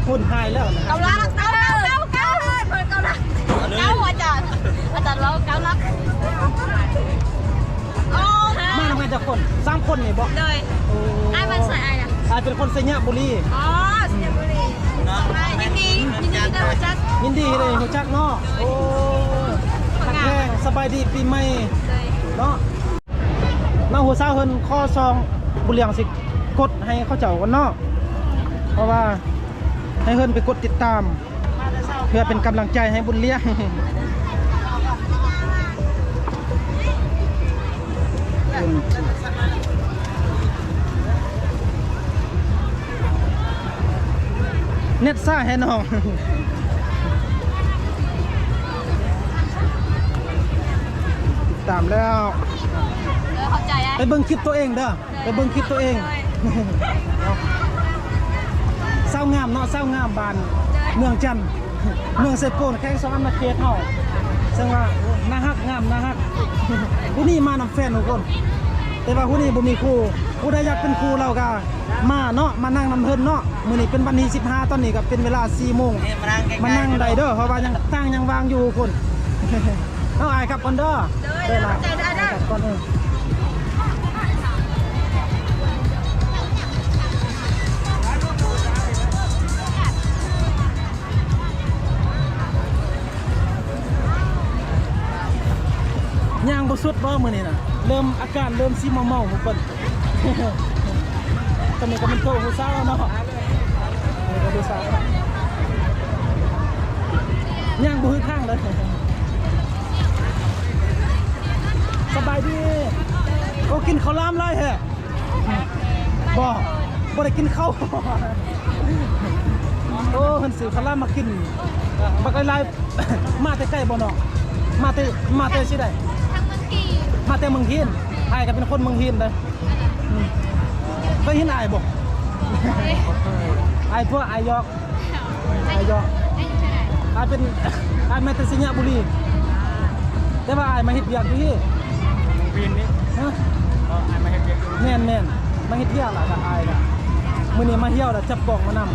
ພຸ້ນຫາຍແລ້ວນະ. ເກົ້າຫຼັກ ເກົ້າ ເກົ້າ ເກົ້າ ເກົ້າ ເກົ້າ ເກົ້າ ອາຈານ ອາຈານເວົ້າເກົ້າຫຼັກ. ໂອ້ ມານຳກັນຈັກຄົນ? ສາມຄົນນີ້ບໍ່? ໂດຍ. ໂອ້ ອ້າຍມາແຕ່ໃສ? ອ້າຍນະ ອ້າຍເປັນຄົນໄຊຍະບູລີ. ອໍ ໄຊຍະບູລີ. ຍິນດີ ຍິນດີທີ່ໄດ້ຮູ້ຈັກ. ຍິນດີທີ່ໄດ້ຮູ້ຈັກເນາະ. ໂອ້ ຮັກແພງ ສະບາຍດີປີໃໝ່. ໂດຍ. ເນາະ ເນາະ ຜູ້ສາວເພິ່ນຂໍຊອງ ບຸນລຽງຊິກົດໃຫ້ເຂົາເຈົ້າກ່ອນເນາະ ເພາະວ່າໃຫ້ເພິ່ນໄປກົດຕິດຕາມ ເພື່ອເປັນກຳລັງໃຈໃຫ້ບຸນລຽງ. ເນັດຊ້າແຮະນ້ອງ. ຕາມແລ້ວ. ເອີ ເຂົ້າໃຈ. ໄປເບິ່ງຄລິບຕົວເອງເດີ. ໄປເບິ່ງຄລິບຕົວເອງ. ສາວງາມເນາະ ສາວງາມບ້ານເມືອງຈັນ ເມືອງເຊໂປນ ແຂວງສະຫວັນນະເຂດເຮົາ ເຊິ່ງວ່າໜ້າຮັກ ງາມ ໜ້າຮັກ. ຜູ້ນີ້ມານຳແຟນທຸກຄົນ ແຕ່ວ່າຜູ້ນີ້ບໍ່ມີຄູ່. ຜູ້ໃດຢາກເປັນຄູ່ລາວກະມາເນາະ ມານັ່ງນຳເພິ່ນເນາະ. ມື້ນີ້ເປັນວັນທີສິບຫ້າ ຕອນນີ້ກະເປັນເວລາສີ່ໂມງ ມານັ່ງໄດ້ເດີ ເພາະວ່າຍັງ ຕັ່ງຍັງວ່າງຢູ່ພຸ້ນ. ເອົາ ອ້າຍກັບກ່ອນເດີ. ໂດຍ ເດີ ຂອບໃຈເດີ ອ້າຍເດີ ກັບກ່ອນເດີ. ຍ່າງບໍ່ສຸດບໍ່ມື້ນີ້ນະ? ເລີ່ມ ອາການເລີ່ມຊິເມົາໆ ເບິ່ງ ຕອນນີ້ກໍແມ່ນໂຕຜູ້ສາວເນາະ ໂຕຜູ້ສາວ ຍ່າງບໍ່ຮູ້ທາງເລີຍ. ສະບາຍດີ. ໂອ້ ກິນເຂົ້າຫຼາມຫຼາຍແທ້. ບໍ່ ບໍ່ໄດ້ກິນເຂົ້າ. ໂອ້ ເພິ່ນຊື້ເຂົ້າຫຼາມມາກິນບັກຫຼາຍໆ. ມາແຕ່ໄກບໍ່ນ້ອງ? ມາແຕ່ ມາແຕ່ຊິໃດ? ທາງເມືອງກີ. ມາແຕ່ເມືອງຫີນ. ອ້າຍກໍເປັນຄົນເມືອງຫີນເດ້. ອືມ ເຄີຍເຫັນອ້າຍບໍ່? ເຄີຍ. ອ້າຍຕົວະ ອ້າຍຢອກ. ອາຍຸເທົ່າໃດ? ອ້າຍເປັນ ອ້າຍມາແຕ່ໄຊຍະບູລີ ແຕ່ວ່າອ້າຍມາເຮັດວຽກຢູ່ພີ້. ເປັນນີ້? ຮະ? ເອີ ອ້າຍມາເຮັດວຽກຢູ່. ແມ່ນໆ ມາເຮັດວຽກລະກະອ້າຍລະ ມື້ນີ້ມາທ່ຽວລະຈັບກ້ອງມານຳ.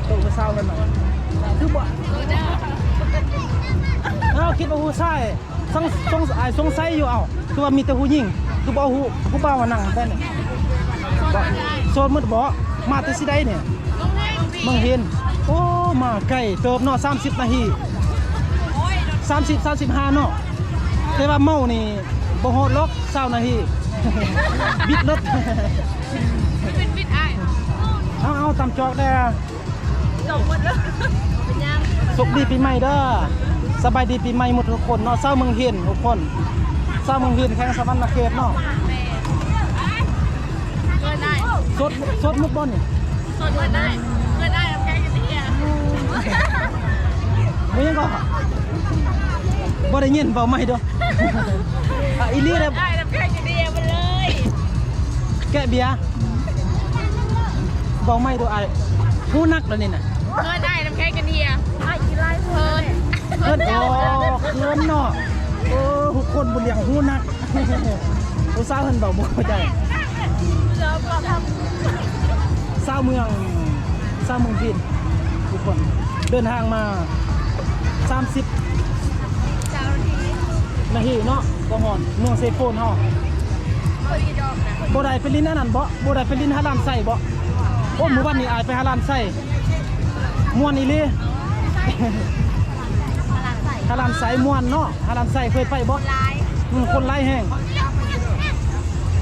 ໂຕຜູ້ສາວເພິ່ນນະ ຄືບໍ່ ເອົາ ຄິດວ່າຜູ້ຊາຍ. ສົງ ສົງ ອ້າຍສົງໄສຢູ່ ເອົ້າ ຄືວ່າມີແຕ່ຜູ້ຍິງ ຄືບໍ່ເອົາຜູ້ ຜູ້ບ່າວມານັ່ງແທ້ນີ້. ໂສດໝົດບໍ? ມາແຕ່ຊິໃດນີ້? ເມືອງຫີນ. ໂອ້ ມາໄກເຕີບເນາະ ສາມສິບນາທີ ສາມສິບ ສາມສິບຫ້າເນາະ. ແຕ່ວ່າເມົານີ້ບໍ່ຮອດຫຼອກຊາວນາທີ ບິດລົດ. ເອົາ ເອົາ ຕຳຈອກແດ່. ຈົບໝົດແລ້ວ ເປັນຫຍັງ? ໂຊກດີປີໃໝ່ເດີ ສະບາຍດີປີໃໝ່ໝົດທຸກຄົນເນາະ ຊາວເມືອງຫີນທຸກຄົນ ຊາວເມືອງຫີນ ແຂວງສະຫວັນນະເຂດເນາະ. ແມ່ນ ເອີ້ນອ້າຍ ໂສດ ໂສດໝົດບໍ່ນີ້? ໂສດໝົດໄດ້ ເອີ້ນອ້າຍນຳແຂງຢູ່ທີ່. ບໍ່ຫຍັງກໍ ບໍ່ໄດ້ຍິນ ເວົ້າໃໝ່ເດີ. ອ່ະ ອີ່ຫຼີເດ້ ອ້າຍນຳແຂງຢູ່ເດຍມັນເລີຍ ແກະເບຍ ເວົ້າໃໝ່ດູອ້າຍ ຮູ້ໜັກແລ້ວນີ້ນະ. ເຮີ້ຍ ອ້າຍນຳແຂງກັນເດຍ ອ້າຍຂີ້ຮ້າຍເຮີ້ຍ ເຮີ້ຍ ໂອ້ ເຂີນເນາະ. ໂອ້ ທຸກຄົນບຸນຫຼຽງຮູ້ໜັກ ຜູ້ສາວເພິ່ນເວົ້າບໍ່ເຂົ້າໃຈ ຊາວເມືອງ ຊາວເມືອງພີ້ນທຸກຄົນ ເດີນທາງມາສາມສິບນາທີເນາະ ກໍຮອດເມືອງເຊໂປນເຮົາ. ບໍ່ໄດ້ໄປຫຼິ້ນອັນນັ້ນບໍ? ບໍ່ໄດ້ໄປຫຼິ້ນຫາດລ້ານໄຊບໍ? ໂອ້ ມື້ວານນີ້ອ້າຍໄປຫາດລ້ານໄຊ ມ່ວນອີ່ຫຼີ. ຫາດລ້ານໄຊມ່ວນເນາະ ຫາດລ້ານໄຊເຄີຍໄປບໍ່? ອືມ ຄົນຫຼາຍແຮງ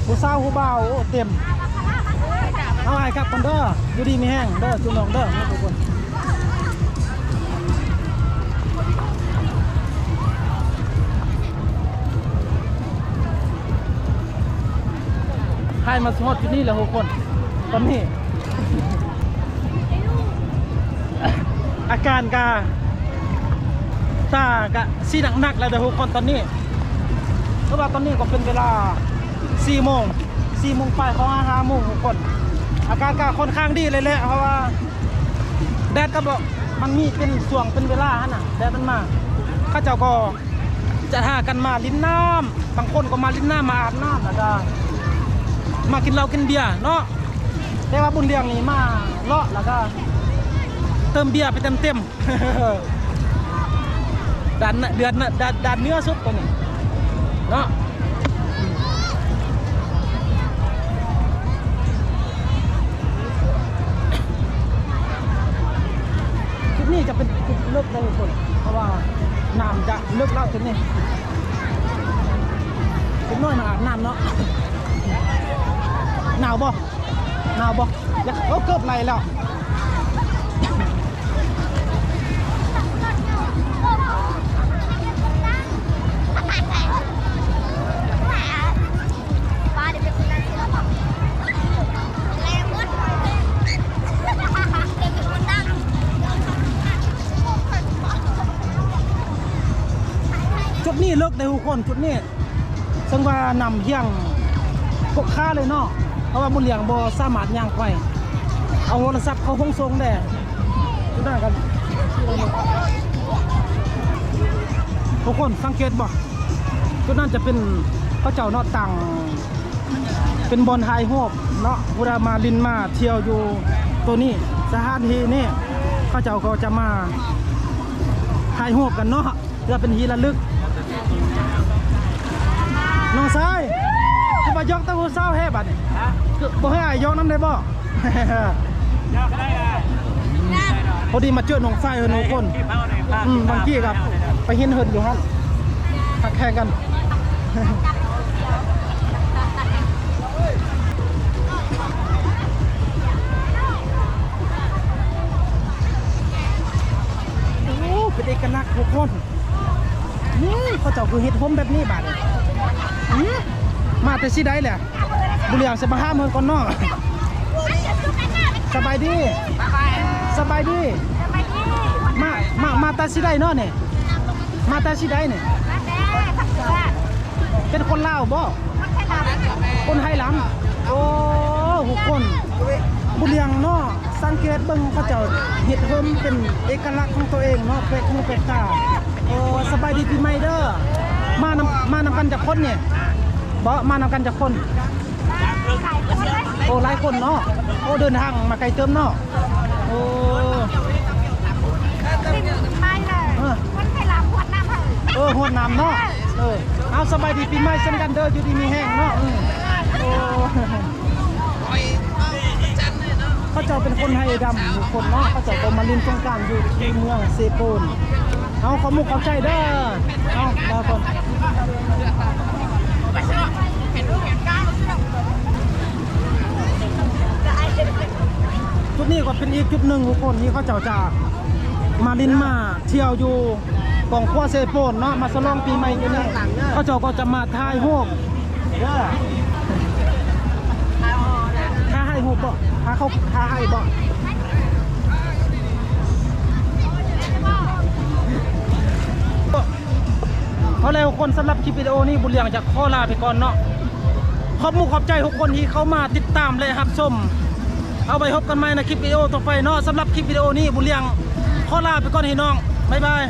ຜູ້ສາວຜູ້ບ່າວ ໂອ້ ເຕັມ. ເອົາ ອ້າຍກັບກ່ອນເດີ ຢູ່ດີມີແຮງເດີ ຈຸນ້ອງເດີ ທຸກຄົນ. ຖ່າຍມາຮອດຈຸດນີ້ແລ້ວທຸກຄົນ ຕອນນີ້ ອາການກະ ຕາກະຊິໜັກໆແລ້ວເດີທຸກຄົນ ຕອນນີ້ ເພາະວ່າຕອນນີ້ກໍເປັນເວລາສີ່ໂມງ ສີ່ໂມງປາຍ ເຂົ້າຫາຫ້າໂມງທຸກຄົນ. ອາກາດກະຄ່ອນຂ້າງດີເລີຍແຫຼະ ເພາະວ່າແດດກໍບໍ່ ມັນມີເປັນຊ່ວງເປັນເວລາຫັ້ນນະ ແດດມັນມາ ເຂົາເຈົ້າກໍ ຈະຫາກັນມາຫຼິ້ນນ້ຳ ບາງຄົນກໍມາຫຼິ້ນນ້ຳ ມາອາບນ້ຳ ແລ້ວກໍມາກິນເຫຼົ້າກິນເບຍເນາະ. ແຕ່ວ່າບຸນຫຼຽງນີ້ມາເລາະ ແລ້ວກໍເຕີມເບຍໄປເຕັມໆ ດ້ານເໜືອ ດ້ານ ດ້ານເໜືອສຸດໂຕນີ້ເນາະ. ຈຸດນີ້ຈະເປັນຈຸດເລິກເດີທຸກຄົນ ເພາະວ່ານ້ຳຈະເລິກແລ້ວຈຸດນີ້. ເດັກນ້ອຍມາອາບນ້ຳເນາະ. ໜາວບໍ່? ໜາວບໍ່? ຢາກ ໂອ້ ເກີບໄຫຼແລ້ວ. ຈຸດນີ້ເລິກເດ້ທຸກຄົນ ຈຸດນີ້ ເຊິ່ງວ່ານ້ຳຫ້ຽງປົກຄາເລີຍເນາະ ເພາະວ່າບຸນຫຼຽງບໍ່ສາມາດຍ່າງໄປ ເອົາໂທລະສັບເຂົ້າຫ້ອງສົ່ງແດ່. ຈຸດນັ້ນກັນ ທຸກຄົນສັງເກດບໍ່? ຈຸດນັ້ນຈະເປັນເຂົາເຈົ້າເນາະ ຕັ້ງເປັນບ່ອນຖ່າຍຮູບເນາະ ຜູ້ໃດມາຫຼິ້ນມາທ່ຽວຢູ່ໂຕນີ້ ສະຖານທີ່ນີ້ ເຂົາເຈົ້າກໍຈະມາຖ່າຍຮູບກັນເນາະ ເພື່ອເປັນທີ່ລະລຶກ. ນ້ອງຊາຍ ຄືວ່າຢອກແຕ່ຜູ້ສາວແທ້ບາດນີ້ ຄືບໍ່ໃຫ້ອ້າຍຢອກນຳໄດ້ບໍ່? ພໍດີມາເຈີນ້ອງຊາຍເພິ່ນທຸກຄົນ ອືມ ບາງກີ້ກໍໄປເຫັນເພິ່ນຢູ່ຫັ້ນ ຮັກແຮງກັນ. ໂອ້ ເປັນເອກະລັກທຸກຄົນ. ນີ້ ເຂົາເຈົ້າຄືເຮັດຮົ່ມແບບນີ້ບາດນີ້ ຫື ມາແຕ່ຊິໄດ້ແຫຼະ ບຸນຫຼຽງຊິມາຫາເພິ່ນກ່ອນເນາະ. ສະບາຍດີ ສະບາຍດີ ມາ ມາ ມາແຕ່ຊິໄດ້ເນາະນີ້ ມາແຕ່ຊິໄດ້ນີ້ ມາແຕ່ ເປັນຄົນລາວບໍ່? ຄົນໄທລຳ. ໂອ້ ທຸກຄົນ ບຸນລຽງເນາະ ສັງເກດເບິ່ງເຂົາເຈົ້າເຮັດໂຮມເປັນເອກະລັກຂອງຕົວເອງເນາະ ແປກຫູແປກຕາ. ໂອ້ ສະບາຍດີປີໃໝ່ເດີ. ມານຳ ມານຳກັນຈັກຄົນນີ້? ບໍ່ ມານຳກັນຈັກຄົນ? ໂອ້ ຫຼາຍຄົນເນາະ. ໂອ້ ເດີນທາງມາໄກເຕີບເນາະ. ໂອ້ ເອີ ເອີ ຫວດນ້ຳເນາະ. ເອີ ເອົາ ສະບາຍດີປີໃໝ່ເຊັ່ນກັນເດີ ຢູ່ດີມີແຮງເນາະ. ເອີ ໂອ້ ເຂົາເຈົ້າເປັນຄົນໄທດຳທຸກຄົນເນາະ ເຂົາເຈົ້າກໍມາຫຼິ້ນສົງການຢູ່ທີ່ເມືອງເຊໂປນ. ເອົາ ຂອບມຸກຂອບໃຈເດີ. ເອົາ ລາກ່ອນ. ຈຸດນີ້ກໍເປັນອີກຈຸດໜຶ່ງທຸກຄົນ ທີ່ເຂົາເຈົ້າຈະມາຫຼິ້ນມາທ່ຽວຢູ່ກອງຂົວເຊໂປນເນາະ ມາສະຫຼອງປີໃໝ່ຢູ່ນີ້. ເຂົາເຈົ້າກໍຈະມາຖ່າຍຮູບ ຖ່າຍຮູບບໍ່? ຖ້າເຂົາ ຖ້າໃຫ້ບໍ່? ເອົາແລ້ວທຸກຄົນ ສຳລັບຄລິບວິດີໂອນີ້ ບຸນລຽງຈະຂໍລາໄປກ່ອນເນາະ. ຂອບມຸກຂອບໃຈທຸກຄົນທີ່ເຂົ້າມາຕິດຕາມ ແລະ ຮັບຊົມ. ເອົາໄວ້ພົບກັນໃໝ່ໃນຄລິບວິດີໂອຕໍ່ໄປເນາະ. ສຳລັບຄລິບວິດີໂອນີ້ ບຸນລຽງຂໍລາໄປກ່ອນພີ່ນ້ອງ. ບາຍບາຍ.